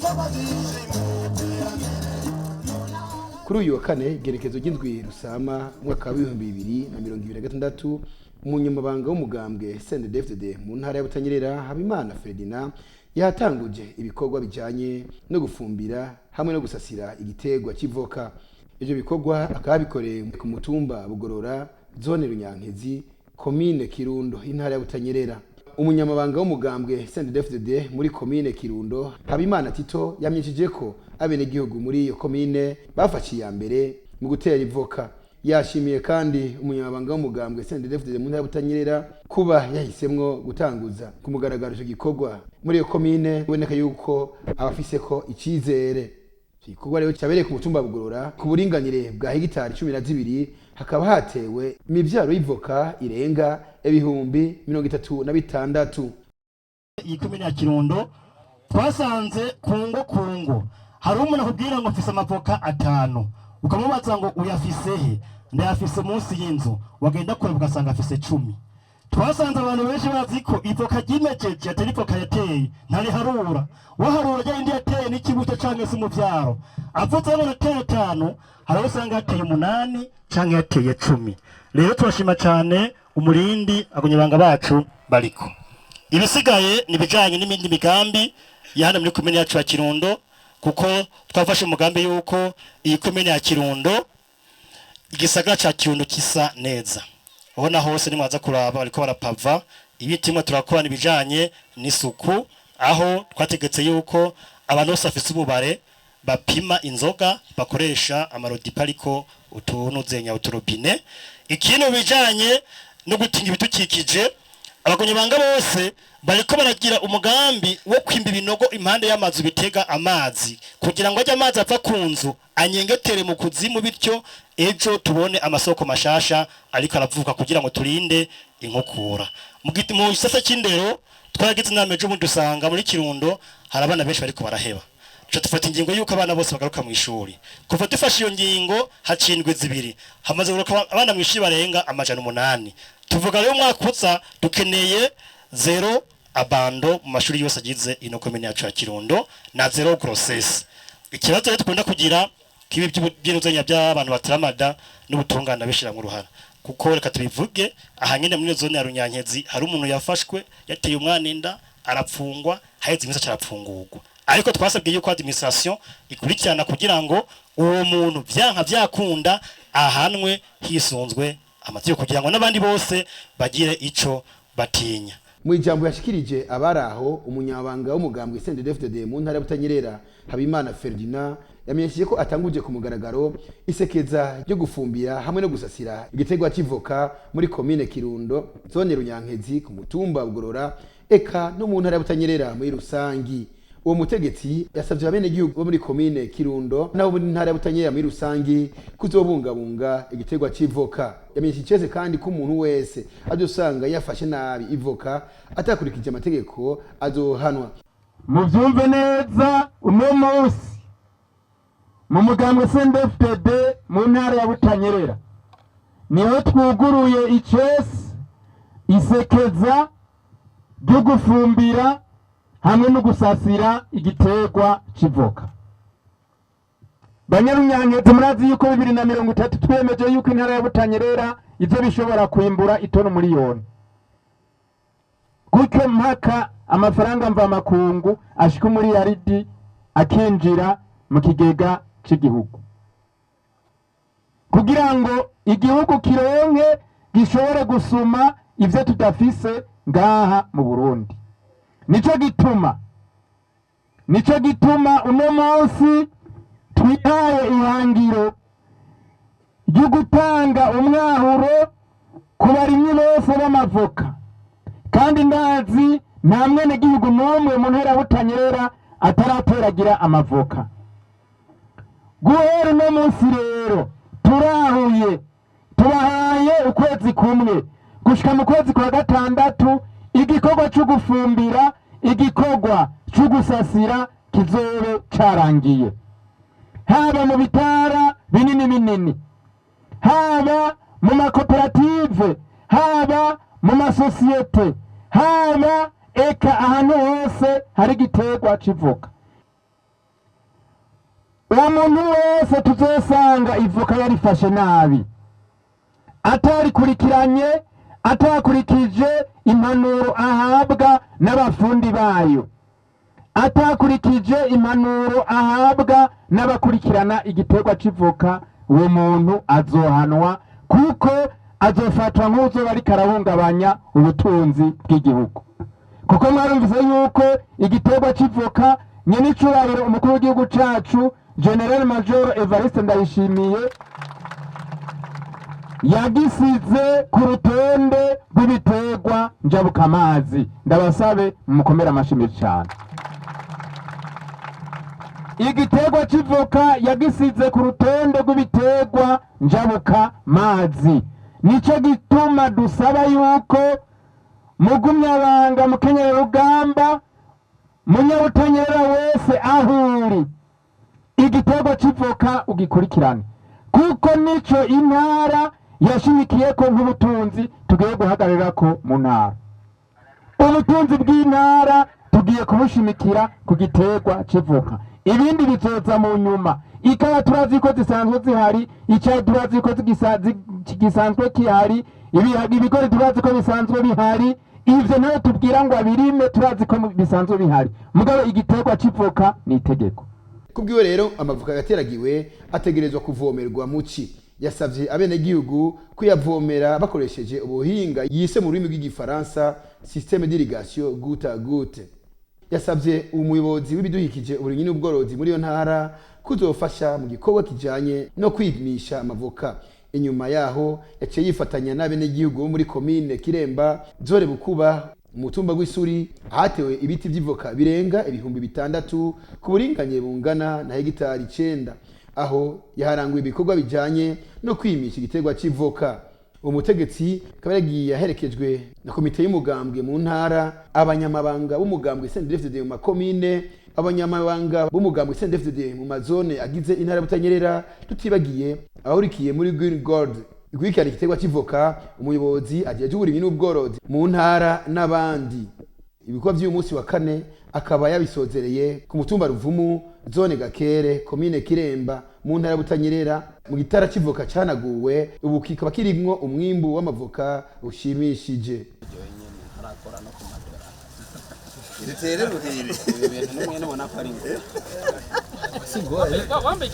Ibikorwa byinshi mu iterambere. Kuri uyu wa kane, igerekezo ry'indwi Rusama umwaka wa 2026, umunyamabanga w'umugambwe CNDD-FDD mu ntara ya Butanyerera, Habimana Ferdinand, yahatanguje ibikorwa bijanye no gufumbira hamwe no gusasira igiterwa c'ivoka. Ivyo bikorwa akaba yabikoreye ku mutumba Bugorora, zone Runyankezi, komine Kirundo, intara ya Butanyerera. Umunyamabanga w'umugambwe CNDD-FDD muri komine Kirundo, Habimana Tito, yamenyesheje ko abenegihugu muri iyo komine bafashe iya mbere mu gutera ivoka. Yashimiye kandi umunyamabanga w'umugambwe CNDD-FDD mu ntara ya Butanyerera kuba yahisemwo gutanguza ku mugaragaro ico gikorwa muri iyo komine, biboneka yuko abafise ko icizere. Ico gikorwa rero cyabereye ku mutumba Bugorora, ku buringanire bwa hegitari 12, hakaba hatewe imivyaro y'ivoka irenga 36,000. Iyi komine ya Kirundo twasanze kungo kungo hari umuntu akubwira ngo mfise amavoka atanu, ukamubaza ngo uyafise he? Ndayafise munsi y'inzu. Wagenda kure ugasanga afise 10. Twasanze abantu benshi bazi ko ivoka ryimejeje atari ivoka yateye, ntariharura. Waharura rya yindi yateye n'ikibuto canke se umuvyaro. Avuze ngo nateye atanu, hari aho usanga yateye umunani canke yateye 10. Rero turashima cane umurindi abanyabanga bacu bariko. Ibisigaye ni ibijanye n'imindi migambi ya hano muri komine yacu ya Kirundo, kuko twafashe umugambi yuko iyi komine ya Kirundo, igisagara ca Kirundo kisa neza. Ubona hose nimwaza kuraba bariko barapava ibiti. Mwe turakorana ibijanye n'isuku, aho twategetse yuko abantu bose bafise ububare bapima inzoga bakoresha amarodipa, ariko utuntu zenya uturobine. Ikindi, mu bijanye no gutinga ibidukikije, abagumyabanga bose bariko baragira umugambi wo kwimba ibinogo impande y'amazu bitega amazi, kugira ngo ajye amazi ava ku nzu anyengetere mu kuzimu, bityo ejo tubone amasoko mashasha ariko aravuka, kugira ngo turinde inkukura. Mu gisata c'indero twaragize inama ejo bundi, dusanga muri Kirundo hari abana benshi bariko baraheba. Tuca dufata ingingo yuko abana bose bagaruka mu ishuri. Kuva dufashe iyo ngingo haciye indwi 2, hamaze kugaruka abana mu ishuri barenga 800. Tuvuga rero umwaka uza dukeneye zéro abandon mu mashuri yose agize ino komine yacu ya Kirundo na zéro grossesse. Ikibazo rero dukunda kugira kibi by'inuzenya by'abantu bataramada n'ubutungane bishira mu ruhara, kuko reka tubivuge, aha nyene muri zone ya Runyankezi hari umuntu yafashwe yateye umwana inda, arapfungwa, haheze iminsi acarapfungurwa. Ariko twasabwe yuko administration ikurikirana kugira ngo uwo muntu vyanka vyakunda ahanwe hisunzwe amategeko, kugira ngo n'abandi bose bagire ico batinya. Mu ijambo yashikirije abari aho, umunyamabanga w'umugambwe CNDD-FDD mu ntara ya Butanyerera, Habimana Ferdinand, yamenyesheje ko atanguje ku mugaragaro isekeza ryo gufumbira hamwe no gusasira igiterwa c'ivoka muri komine Kirundo, zone Runyankezi, ku mutumba Bugorora, eka no mu ntara ya Butanyerera muri rusangi. Uwo mutegetsi yasavye abenegihugu bo muri komine Kirundo nabo muri ntara ya Butanyerera muri rusangi kuzobungabunga igiterwa c'ivoka. Yamenyesheje icese kandi ko umuntu wese azosanga yafashe nabi ivoka atakurikije amategeko azohanwa. Muvyumve neza, uno munsi mu mugambwe CNDD-FDD mu ntara ya Butanyerera niho twuguruye icesi isekeza ryo gufumbira hamwe no gusasira igiterwa c'ivoka. Banyarunyankezi, murazi yuko 2030 twiyemeje yuko intara ya Butanyerera ivyo bishobora kwimbura itoni 1,000,000, gutyo mpaka amafaranga mvamakungu ashika umuriyaridi akinjira mu kigega c'igihugu, kugira ngo igihugu kironke gishobore gusuma ivyo tudafise ngaha mu Burundi. Nico gituma uno munsi twihaye ihangiro ryo gutanga umwahuro ku barimyi bose b'amavoka, kandi ndazi nta mwenegihugu n'umwe mu ntara ya Butanyerera atarateragira amavoka. Guhera uno munsi rero turahuye, tubahaye ukwezi kumwe gushika mu kwezi kwa gatandatu, igikorwa cyo gufumbira, igikorwa cyo gusasira kizobe carangiye, haba mu bitara binini binini, haba mu makoperative, haba mu masosiyete, haba eka ahantu hose hari igiterwa c'ivoka. Umuntu wese tuzosanga ivoka yarifashe nabi, atarikurikiranye, atakurikije impanuro ahabwa n'abafundi bayo, atakurikije impanuro ahabwa n'abakurikirana igiterwa c'ivoka, uwo muntu azohanwa, kuko azofatwa nk'uzoba ariko arahungabanya ubutunzi bw'igihugu. Kuko mwarumvise yuko igiterwa c'ivoka, nyenicubahiro umukuru w'igihugu cacu, General Major Evariste Ndayishimiye, yagisize ku rutonde rw'ibiterwa njabukamazi. Ndabasabe mukomere amashimi cyane. Igiterwa c'ivoka yagisize ku rutonde rw'ibiterwa njabukamazi. Nico gituma dusaba yuko mugumyabanga, mukenyerarugamba, munyabutanyerera wese ahuri, igiterwa c'ivoka ugikurikirane, kuko nico intara yashimikiyeko nk'ubutunzi tugiye guhagararako mu ntara. Ubutunzi bw'intara tugiye kubushimikira ku giterwa c'ivoka, ibindi bizoza mu nyuma. Ikawa turazi ko zisanzwe zihari, icyayi turazi ko gisanzwe kihari, ibigori turazi ko bisanzwe bihari. Ivyo nawe tubwira ngo abirime, turazi ko bisanzwe bihari, mugabo igiterwa c'ivoka ni itegeko. Kubwiwe rero, amavoka yateragiwe ategerezwa kuvomerwa muci. Yasavye abenegihugu kuyavomera bakoresheje ubuhinga yise mu rurimi rw'igifaransa système d'irrigation goutte à goutte. Yasavye umuyobozi w'ibidukikije, uburimyi n'ubworozi muri iyo ntara kuzofasha mu gikorwa kijanye no kwimisha amavoka. Inyuma yaho yaciye yifatanya n'abenegihugu bo muri komine Kiremba, zone Bukuba, umutumba w'Isuri, ahatewe ibiti vy'ivoka birenga 6000 ku buringanye bungana na hegitari 9, aho yaharanguye ibikorwa bijanye no kwimisha igiterwa c'ivoka. Umutegetsi akaba yagiye aherekejwe na komite y'umugambwe mu ntara, abanyamabanga b'umugambwe CNDD-FDD mu makomine, abanyamabanga b'umugambwe CNDD-FDD mu mazone agize intara ya Butanyerera, tutibagiye abahurikiye muri Green Gold ikurikirana igiterwa c'ivoka, umuyobozi ajejwe uburimyi n'ubworozi mu ntara n'abandi. Ibikorwa vy'uyu munsi wa kane akaba yabisozereye ku mutumba Ruvumu, zone Gakere, komine Kiremba, mu ntara ya Butanyerera, mu gitara c'ivoka canaguwe, ubu kikaba kirimwo umwimbu w'amavoka ushimishije. Dutere ruhire. Ibi bintu n'umwe nubona ko ari ngo Wambaye.